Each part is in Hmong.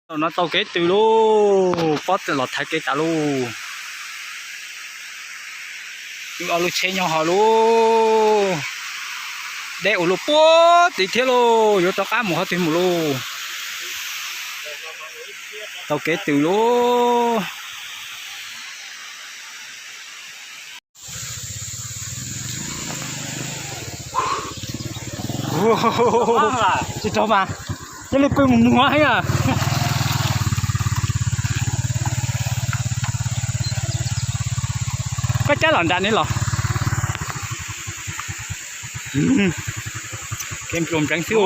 Tam no tau kev tws lauj, pob tw los thaiv kev tas lauj. Wb ob lub tsheb nyob hauv lauj. Deb ua luaj puag tid thiab lauj, yuav rov qab mus qhov twg mus lauj. Tau kev tws lauj. Tsis tau mas, cia li pw mus mus heev. Koj cab los nram ni los. Kev npluas npleev xwb.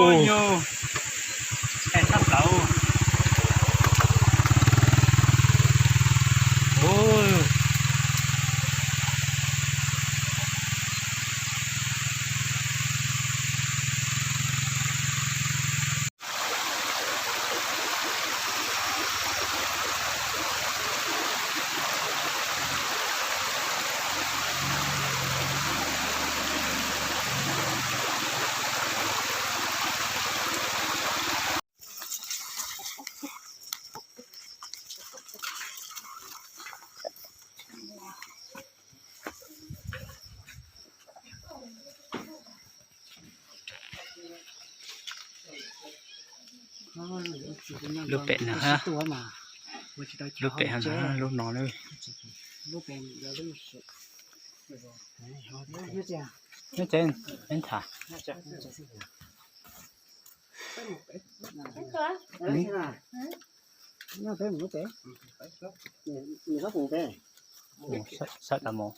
Lub pem no, lub pem no, lub no na. Nyob tsev, neb tham. Sab tas mov.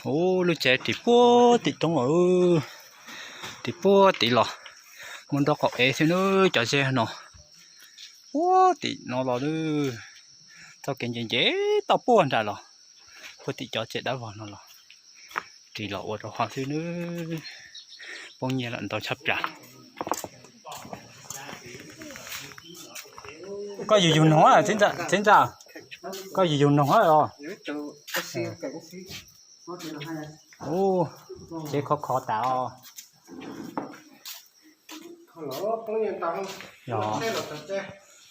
Ub, lub tsev ris puag tim roob lawm, ris puag tim los, muaj nrob qaum ev xwb nawb. Cov zeb no puag tim no los nawb, txoj kev nce nce toj puag nram los, puag tim cov tsev dawb vog no los, ris los ua rau hov xwb nawb. Poob nyiaj lawm ntau tshaj plaws. Koj yug yug noog, txiv ntxawm, koj yug yug noog os. Ub, tsev khov kho tas os. Yog,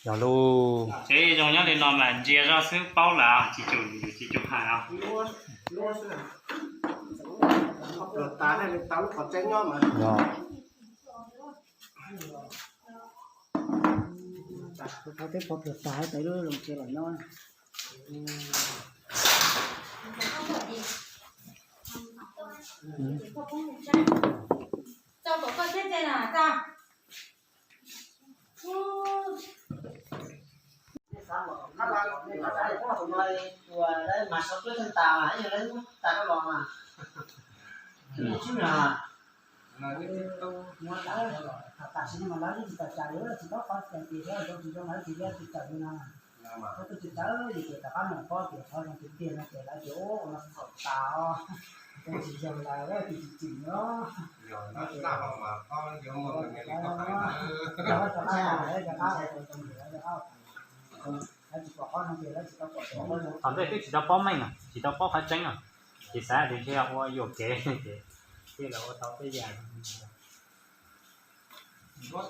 yog lauj. Tsev zoo nyob li no mas ntsia zoj xwb paub lawm, tsis tsum, tsis tsum hais os. Yog. Teb pov pluag tas, peb lub zoo tsev los nyob. Tam sim no mas lawv yeej tsis tau cas, lawv tsis tau qhov tias tias zoo tsis zoo, lawv tsis tau txawm li no. Lawv twb tsis txawj li ces rov qab mus paub tias qhov zoo tiag tiag no ces lawv tias ua no txhaum tas os, tsis zoo lawm, tsis tsim os. Lawv tsis pom qhov no ces lawv tsis tau pom. Thaum ntej twb tsis tau paub meej, tsis tau paub qhov tseeb, ces xav tias ntshe ua yuam kev ces thiaj li ua tau tej yam. Ob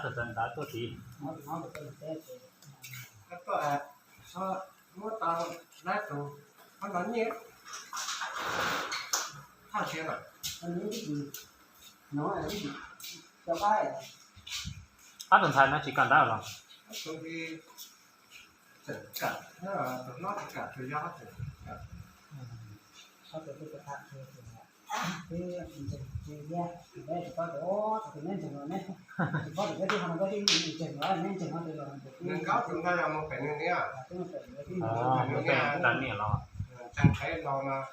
tug txawv ntawv tuaj tid. Muab tau lab tus, qhov no nyiaj thaj siab lawm. Qab tus ntxhais no tsis kam ntawv los? Nws nkauj tus ntawd yog mus pem nws niam. Mus pem nws niam los. Ntseeg qhev los mas.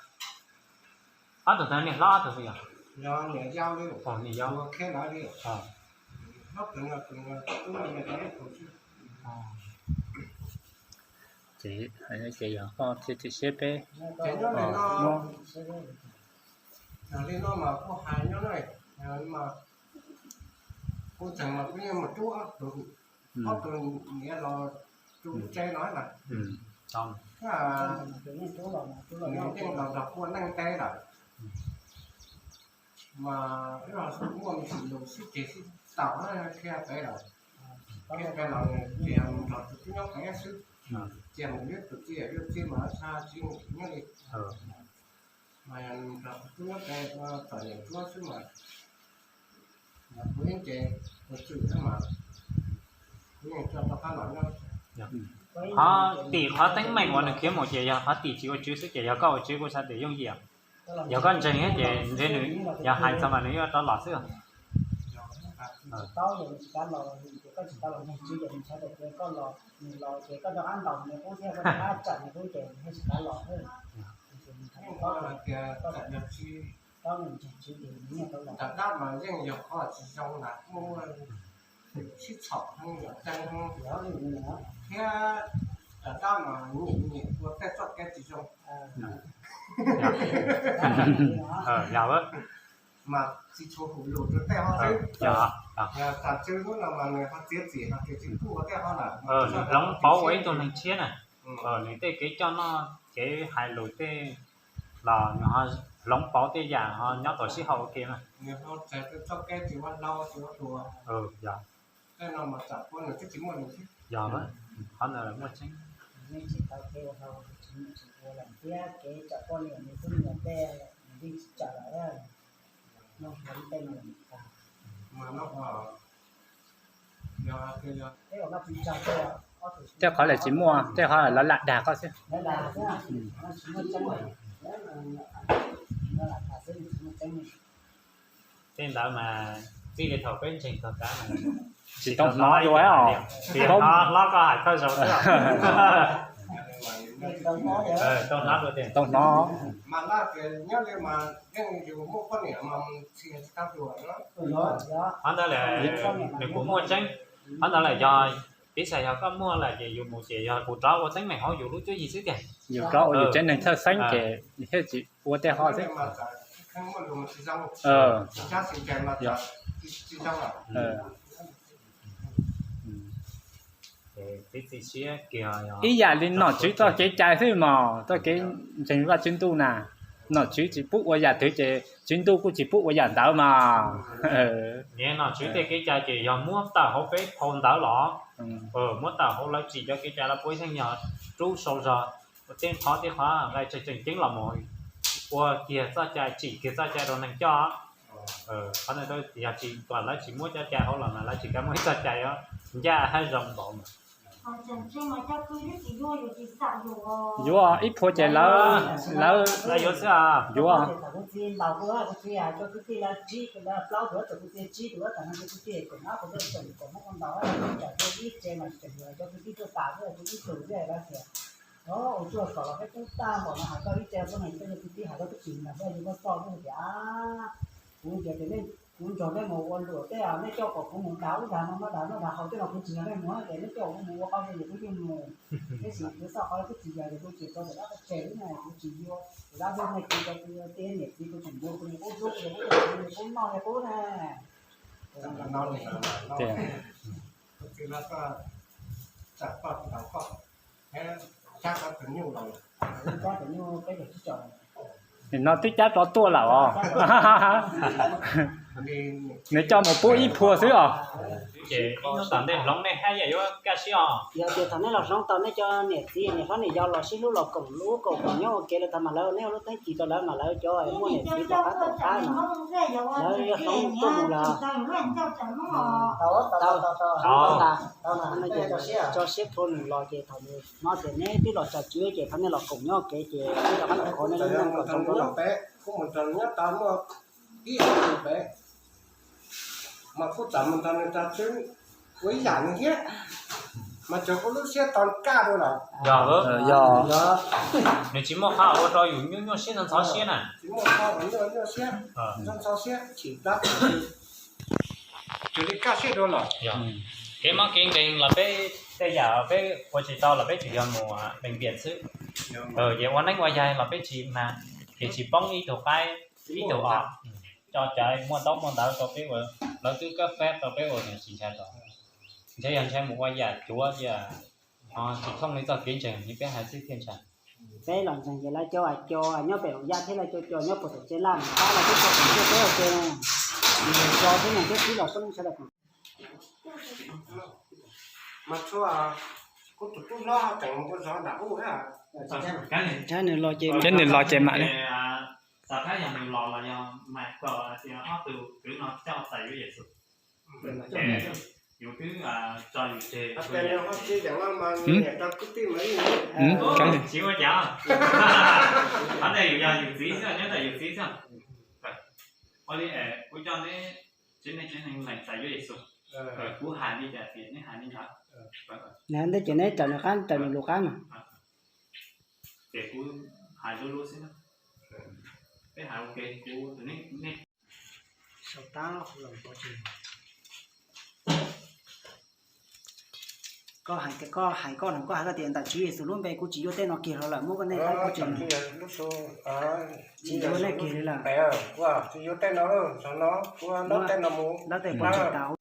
Ob tug ntawd niam hlob ob tug yog? Niam yau, ces yog koj thiaj tsis siab peb. Li no mas kuj hais nyob, kuv tseem mas kuv yeej mus rub ob tug, ob tug niam los rub lub tsev no na. Yeej los nrog pua neej teb lawm. Mas ib los muaj me ntsis lus sib ceg sib tau thiab peb los, thiab peb los ces yog mus nrog tus tub nyob pem xwb, ces mus ib tus txij yam ib txij mas tshaj tsis nyob li. Mas yog nrog tus tub nyob pem txom nyem tuab xwb mas, kuv yeej ces tus tswv thiab mas kuv yeej tso rau qab los nyob. Qhov tim qhov teeb meem uas nws khiav mus ces yog qhov tim tsis ua tswv xwb, ces yog koj ua tswv kuj xav tias yooj yim. Yog koj ntseeg thiab ces ntshe nws yog hais txog mas nws yuav rov los xwb. Rov qab mas yeej yog qhov tsis zoo na, sib txhom heev yog teeb thiab rov qab mas nyiam nyiam ua tej txoj kev tsis zoo. Mas tsis tshua hum lus rau tej ho xwb. Yog tas tswv hnub no mas nws ho txiav txim ho tias tsis pub ua tej ho lawm. Nws hloov pauv ua ib tug neeg tshiab na. Nws tej kev coj noj kev hais lus tej los nws ho hloov pauv tej yam ho nyob tau sib haum ua ke na. Nws ho txais txoj kev tsis ua hlau tsis ua hluas. Yog, tej no mas tsam poj niam twb tsis muaj nws thiab. Yog, qhov ntawd muaj tseeb. Yeej tsis tau kev ua hlau, tsis muaj tsis ua lawm thiab kev tsam poj niam nws twb muaj tej, nws yeej tsis tsam lawm. Tej no, tej qhov lawv tsis muaj, tej qhov lawv lam dag koj xwb. Tej ntawd mas txij li thaum peb ntseeg txog kav mas tsis tau hnov dua os. Tsis hnov hlob koj hais koj zoo xwb. Tau hnov. Mas laj tias nyob li mas yeej yus muaj poj niam mas txhia tsis tau dua. Qhov ntawd lawm nws kuj muaj tseeb. Qhov ntawd lawm yog piv xam yog koj muaj lawm ces yus mus ces yog kuv rov ua teeb meem hauv yus lub cuab yig xwb tiag. Yus rov ua yus tsev neeg txhawj xeeb ces thiaj tsis ua tej ho xwb. Ib yam li nom tswv txoj kev cai xwb mog, txoj kev ntseeg Vajtswv ntuj na, nom tswv tsis pub ua yam twg ces tswv ntuj kuj tsis pub ua yam ntawd mas. Niaj nom tswv tej kev cai ces yog muab tawm hauv peb phau ntawv los, muab tawm hauv lawv tsim cov kev cai los puav leej yog rub sau zog tej qhov tej qhov nqaij tseem tseem ceeb los mus ua kiag txoj cai, tsim kiag txoj cai rau neeg coj. Qhov ntawd yog tsis kom lawv tsis muab cov cai hauv los mas lawv tsis kam muab ib txoj cai os, ncaj hab zoo npaum mas. Yuav ib phua ces lawv, lawv yuav xwb. Yuav. Kuv nrog nej mus ua luam tej, nej coj kom kuv mus dag ub dag no, dag noj dag haus tej no kuv tsis nrog nej mus, ces nej coj kuv mus ua qhov twg kuv yeej mus. Tab sis kuv xav qhov twg tsis yog ces kuv tsis tau tom dab tse na, kuv tsis yuav, tom dab tse nej kuv cov kwv tij niam txiv kuv tseem yuav, kuv mus ub hlub kuv, kuv noj li qub na. Nim no twb cab rov tuaj lawm os. Nws coj mus pub ib phua xwb os. Ces tam ntej hloov nej hab yam yuav kaj siab os. Yog tias thaum nej los hloov tau nej cov niam txiv niam hlob niam yau los sib hlub los koom lub koom koom nyob ua ke lawm tag mas lawv, nej ua lub teeb ci rau lawv mas lawv cov muaj niam txiv tom qab tom qab mas lawv yuav hloov tuaj mus lawm. Tau, tau, tau, tau, tau, tau, tso siab rhuav nws los ces thaum nws hnov tias neb twb los tso tswv ces thov nej los koom nyob ua ke ces neb rov qab los qhov nej lub neej kom zoo dua. Kuv mus nrog nws nyob tau muaj ib xyoos pem, mas kuv txawm mus nrog nws tso tswv ua ib yam nws thiab. Mas cov kuv lub siab tau kaj dua lawm. Yog, yog. Nws tsis muaj qhov ua rau yus nyuaj nyuaj siab ntxhov siab na. Tsis muaj qhov ua nyuaj nyuaj siab, ntxhov siab chim plab. Tus li kaj siab dua lawm. Kev mob kev nkeeg los peb tej yam peb ua tsis tau los peb tsuas yog mus bệnh viện xwb. Ces ua neeb ua yaig los peb tsis mag, ces tsis poob ib tug qaib ib tug os. Cov caiv muaj ntaub muaj ntawv rau peb ua, lawv twb cấp phép rau peb ua, nws tsis ntshai tau. Ntshai yog ntshai mus ua yam cuav, yam ho tsis thooj li txoj kev ntseeg li peb hais xwb thiaj ntshai. Peb los ntseeg ces lawv cov, cov nyob pem Loos Yaj thiab lawv cov, cov nyob puag tom Tsev Laj mas pab lawv twb tau pem tuaj peb ua ke no. Nws tso thiab nws twb sib los peb sawv daws. Mas txhua, kuv tus tub hlob tseem ua zov nram ub. Nws los ces, nws los ces mam li. Yog nws los los yog mas kom ob tug kwv no coj txais yuav Yexus. Yus twb tso yus tseg. Tsis ua cas. Qhov ntawd yus yog yus txiv xwb, nyob ntawm yus txiv xwb. Ua li kuv coj neb tsev neeg tsev neeg lees txais yuav Yexus. Kuv hais li cas ces neb hais li ntawd. Neb ces neb raws nws qab, raws nws lus qab mas. Ces kuv hais lub lub xwb na. Peb hais ua ke, kuv, nej. Koj hais, koj hais koj no, koj hais koj tias ntawm Tswv Yexus lub npe kuv tsis yuav tej no kiag los lawm, muab koj nej qaib koj tsev. Tsis yuav nej kiag li lawm. Tsis yuav tej no, no kuv lawb tej no mus, lawb tej kuv tsis tau.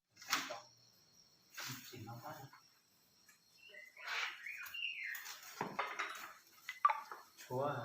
Tshuav